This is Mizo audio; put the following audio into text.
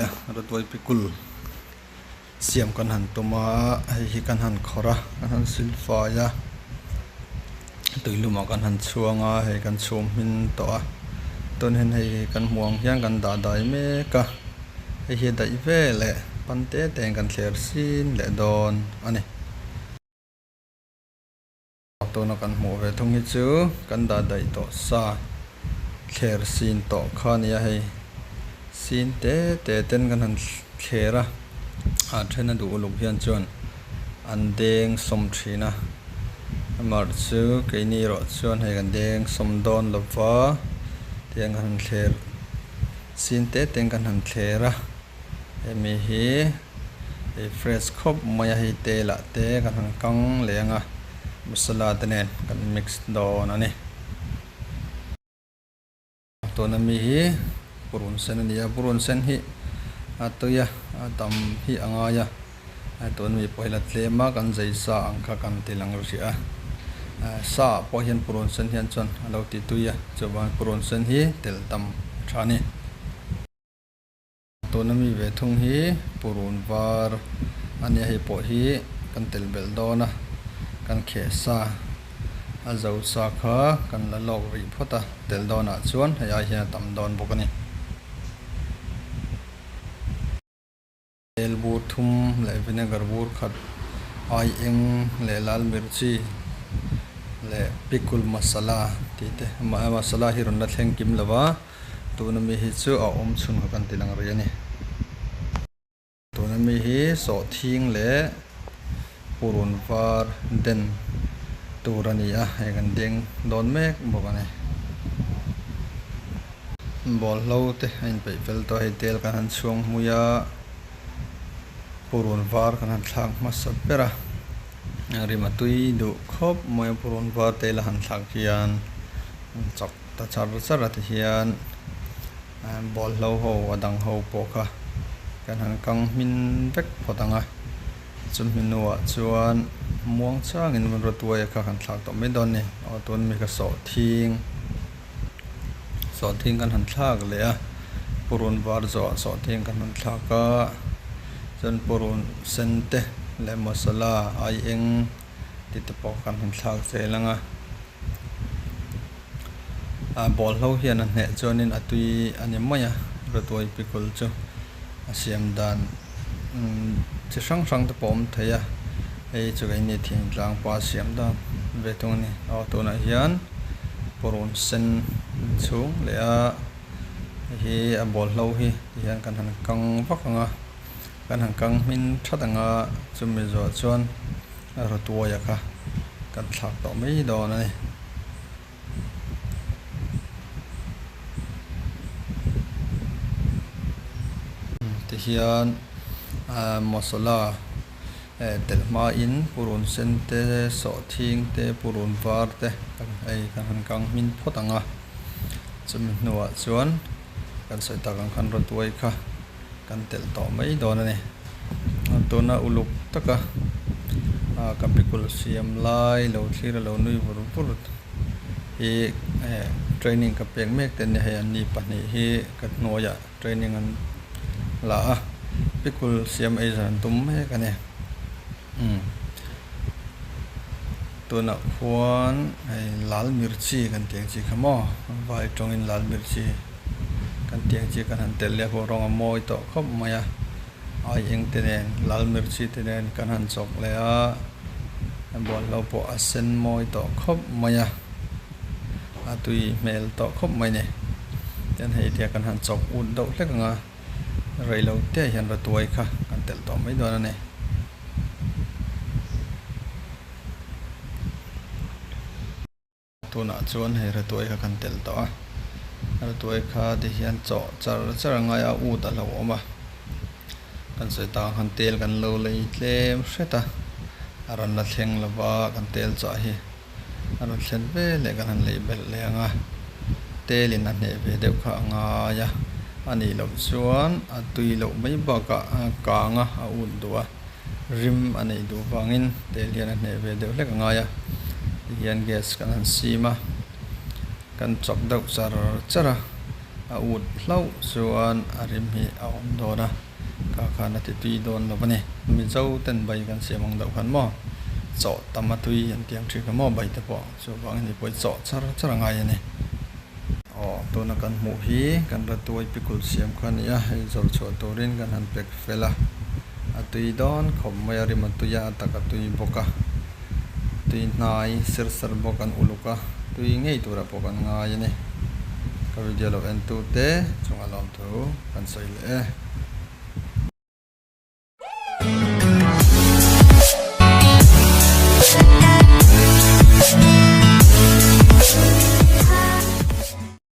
a, rawtuai pikul siam kan han tum a, hei hi kan han khawrh a, kan han sil fai a, tui lumah kan han chhuang a, hei kan chhum hmin tawh a, tun hian hei kan hmuh ang hian kan dah dai mek a, hei hi a daih veleh pan te te in kan thler sin leh dawn a ni. Tuna kan hmuh ve thung hi chu kan dah daih tawh sa thler sin tawh kha a ni a hei sin te te ten kan han thler a a then a duh uluk hian chuan an deng sawm thin a amaherawh chu keini erawh chuan hei kan deng sawm dawn lo va tiang kan han thler sin te ten kan han thler a. Hemi hi ei fresh khawp mai a, hei tel ah te kan han kang leh ang a, masala te nen kan mix dawn a ni. Tuna mi hi purun sen a ni a, purun sen hi a tui a, a tam hi a ngai a, tun mi pawh hi la tlem a, kan zei sa ang kha kan ti lang rih a, sa ah pawh hian purun sen hian chuan a lo ti tui a, chuvangin purun sen hi tel tam a tha a ni. Tuna mi ve thung hi purun var a nia hei pawh hi kan tel belh dawn a, kan kheh sa a zo sa kha kan la lawk rih phawt a, tel dawnah chuan hei ai hian a tam dawn bawk a ni. Tel bur thum leh vinegar bur khat ai eng leh lal mirchi leh pickle masala tih te masala hi rawn la thleng kim lo va. Tuna mi hi chu a awm chhun kha kan ti lang rih a ni. Tuna mi hi sawhthing leh purun var den tur a ni a, hei kan deng dawn mek bawk a ni. Bawlhlo te a inpeih fel tawh a, hei tel kan han chhuang hmui a, purun var kan han thlak hmasa ber a, rim a tui duh khawp mai a purun var tel a han thlak hian chak. Ta char char a ti hian bawlhlo ho a dang ho pawh kha kan han kang hmin vek phawt ang a, chumi hnuah chuan muang changin rawtuaia kha kan thlak tawh mai dawn a ni. Aw tun mi kha sawhthing sawhthing kan han thlak leh a, purun var zawhah sawhthing kan han thlak a, chuan purun sen te leh masala ai eng tih te pawh kan han thlak zel ang a. Ah bawlhlo hian a hneh chuanin a tui a ni mai a, rawtuai pikul chu a siam dan chi hrang hrang te pawh a awm thei a, hei chu keini thingtlang pa siam dan ve thung a ni. Aw tunah hian purun sen chhung leh a hei hi a bawlhlo hi tihian kan han kang vak ang a, kan han kang hmin that ang a, chumi zawh chuan. Rawtuaia kha kan thlak tawh mai dawn a ni. Tihian masala telh hmain purun sen te, sawhthing te, purun var te kan hei kan han kang hmin phawt ang a. Chumi hnuah chuan kan sawi tak ang khan rawtuai kha. Kan telh tawh mai dawn a ni. Tuna uluk taka ka pikul siam lai lo thlir a lo nui vur vur hi training ka pek mek te a ni. Hei an ni pahnih hi ka hnuaiah training an la a, pikul siam ei zan an tum mek a ni. Tunah khuan hei lal mirchi kan tih ang chi kha maw vai tawngin lal mirchi kan tih ang chi kan han telh leh a huang rawng a mawi tawh khawp mai a ai eng te nen lal mirchi te nen kan han chawk leh a bawlhlo pawh a sen mawi tawh khawp mai a a tui hmel tawh khawp mai a ni tin hei tia kan han chawk ut deuh hlek ang a. Reilo te hian ratuai kha kan telh tawh mai dawn a ni. Tunah chuan hei ratuai kha kan telh tawh a, ratuai kha ti hian chawh char char a ngai a, ut a lo awm a, kan sawi tak ang khan tel kan lo lei tlem hret a, a rawn la thleng lova kan tel chah hi. A rawn thlen ve leh kan han lei belh leh ang a, telin a hneh ve deuh kha a ngai a, a nih loh chuan a tui loh mai bakah a kang a, a ut duh a, rim a neih duh vangin tel hian a hneh ve deuh hlek a ngai a, tihian gas kan han sim a, kan chawk deuh char char a. A ut hlauh chuan a rim hi a awm dawn a, kha khan a ti tui dawn lo a ni. Mizo ten bai kan siam ang deuh khan maw chawh tam a tui an ti ang thin kha maw bai te pawh chuvangin ni pawh hi chawh char char a ngai a ni. Aw tuna kan hmuh hi kan ratuai pikul siam kha a ni a, hei zawrh chhuah turin kan han pack fel a, a tui dawn khawp mai a, rim a tui a, a tak a tui bawk a. Tui hnai ser ser bawk an uluk a, tui ngei turah pawh kan ngai a ni. Ka video lo en tu te chungah lawmthu kan sawi leh e.